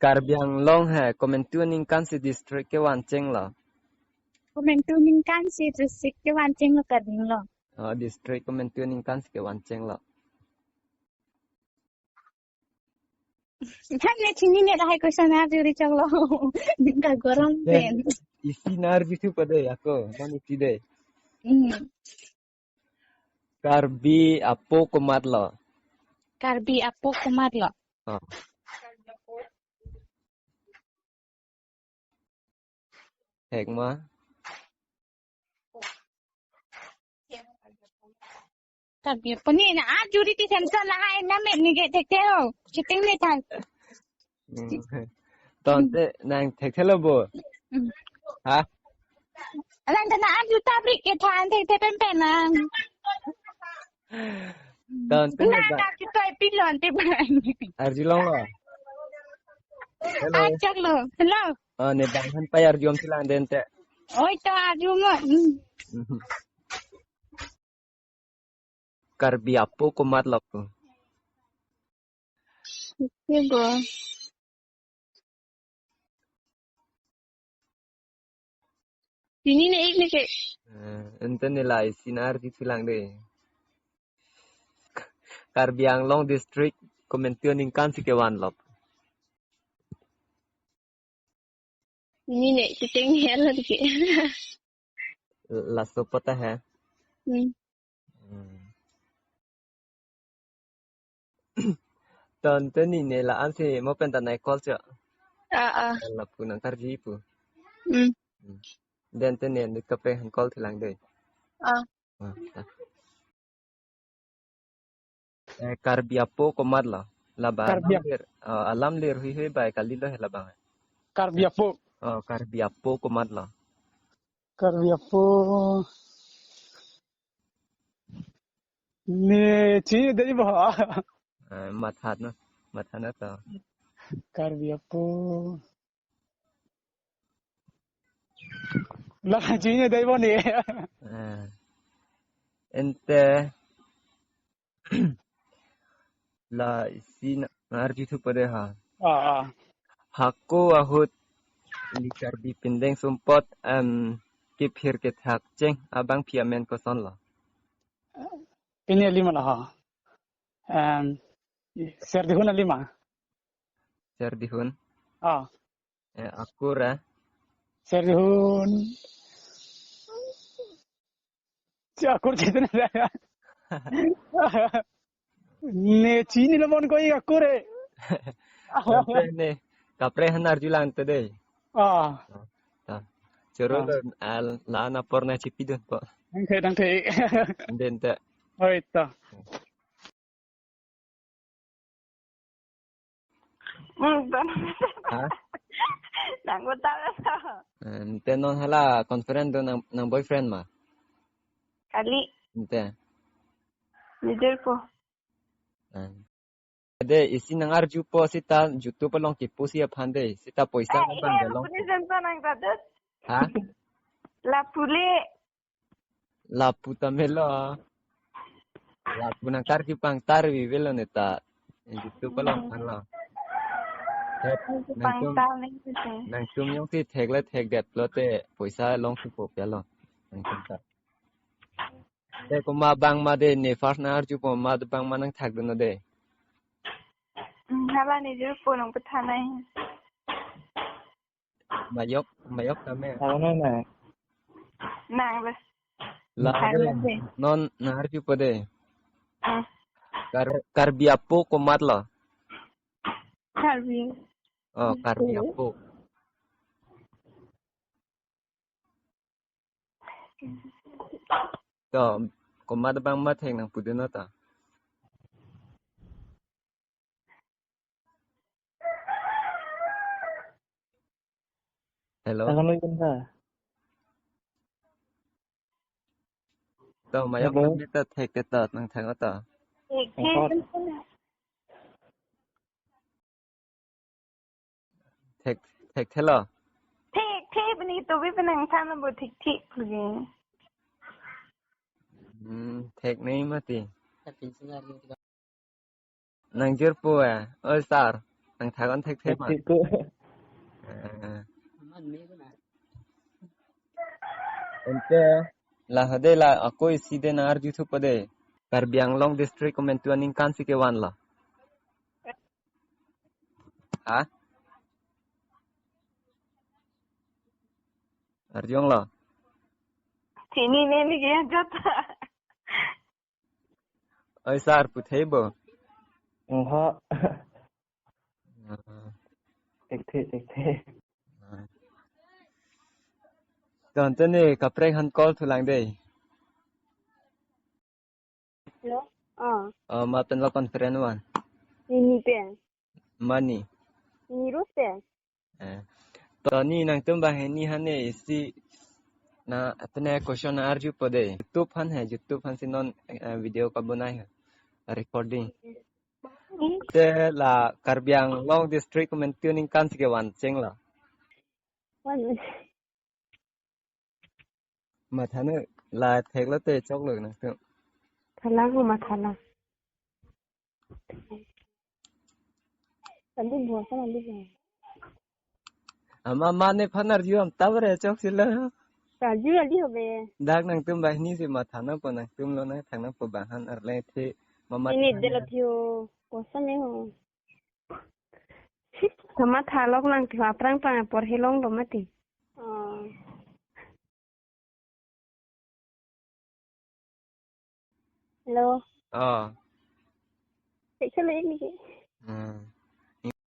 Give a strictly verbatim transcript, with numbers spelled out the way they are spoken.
Karbi Anglong he komantu aningkan si district kevan chenglo? Komantu aningkan si district kevan chenglo Karbi Anglong? Oh, district komantu aningkan si kevan chenglo? Kan ne chinine lahai question arju ri choklo. Ka gorom pen. Isi nang arju thupo dei ako, non isi dei. Hmm. Karbi apo komatlo? Karbi apo komatlo? Oh. Hek ma? Karbi apo ni na arju ri ti Samson lahai na met ni ke thekthe ho. Chiting ni than. Hmm. Tangte nang thekthelo bo? Hmm. Ha? Alang ta nang arju tabrik ke than thekthe pen pen nang. Tangte na nang ba- arju toi pilon te ban. Arjulonglo? Hello. Arjulonglo. Hello. Oh, ne bang han pai arjum silang dente. Oi to arju mo. Hmm. Karbi apo komatlo ko? Ibo. Chinine ik ne ke. Eh, ente ne lahai si nang arju silang dei. Karbi Anglong district komantu aningkan si kevanlo? Chinine, chiting hel lagi. Laso pota he? Hmm. Hmm. Tangte nine la-an si mo pen ta nang call cho. Ah, ah. Lapu nang karju pu. Hmm. Hmm. Dente ne nut kaprek han call thilang dei. Ah. Ah, ah. Eh, Karbi apo komatlo? Labang Karbi ap- alam lir, oh, alam lir hui hui bai kalilo he labang. Karbi apo. Oh, Karbi apo komatlo? Karbi apo. Ne chinine dei bo. Eh, matha non, matha non to. Karbi apo. La chinine dei bo ne. Eh. Ente lahai si nang arju thupo dei ha. Ah, ah. Hako ahut ili Karbi pindeng sumpot, em, kephir kethak cheng abangpi amen kosonlo? Pini lima lah ha. Em, Serdihun lima. Serdihun? Ah. Eh, akur, eh? Serdihun. Si akur chitun. Ne chinilo mon ko ik akur e. Kaprek ne, kaprek han arjulang te dei. Ah. Ta. Choro ah. Lo, ah, la-an apor nang chipidunpo. Dangthe, dangthe. Dente. Oi, ta. Hmm, ton. Ha? Nang kota lo. Eh, ente non hala conference do nang, nang boyfriend ma? Kali. Ente. Jujur po. Eh. Dei, isi nang arjupo seta YouTube along kipu si aphan dei. Seta poisa eh, nang bang eh, galong. Lapu ni jento nang tadut. Ha? Lapu le. Lapu ta melo. Lapu nang karju pangtar vi velo neta. Yang gitu ko lang kan lo. Thek, nangtum, pangtar ning sih. Nangtum jongsi thek le thekdet lote poisa longsi po pia lo. Nangtum ta. Te komat abang ma dei ne first nang arjupo, komat abang ma nang thakdun dei. Hmm, hala ne jujur po nang pethanai. Mayok, mayok kami. Ano na? Nang bes. La, Thailand dei. Non nang arjupo dei. Hmm. Kar-, Karbi apo komatlo? Karbi. Oh, Karbi apo. To, komat abang ma thek nang pudun ta. Hello. Hello, Yunha. To, mayok hello. Nang ta thek ta nang thang ta. Thek, thek. Thek, thekthelo. Thek, thek, bini to bi penang than bo thek, thek, lagi. Hmm, thek nai mati. Nang jirpo eh, oi sir. Nangthak-on thekthe ma? Thekthe ko. Eh. Ante la hade la ako isi de nang-arjuthupo de. Karbi Anglong district komantu aningkan si kevanlo? Ha? Arjulonglo? Chinine neli ke jota. Oi sir, puthei bo? Oho. Ah. Thekthe, thekthe. Ah. Tangte ne kaprek aphan call thulang dei. Hello? Ah. Ah, ma pen lo conference van? Nini pen. Mani? Nini Rose pen. Eh. To ne nangtum banghini aphan ne isi na apne question arjupo dei. YouTube aphan he, YouTube aphan si non, eh, video kabonai he. Recording. Hmm? Te la Karbi Anglong district komantu aningkan si kevan chenglo? Van. Matha nang, la theklo te choklo nangtum. Thalang ho, mathalang. Tadi buasa mandi. Ama mane aphan arju am tabre chok sila. Arju ali hobe. Dak nangtum banghini si matha nangpo, nangtum lo nangthak nangpo bang aphan arle the mama. Ini than dela thio. Kosa me ho. Sama thalok nang thio, aphrang phrang apor helong do mati. Oh. Hello. Oh. Cek selo ini ke. Hmm.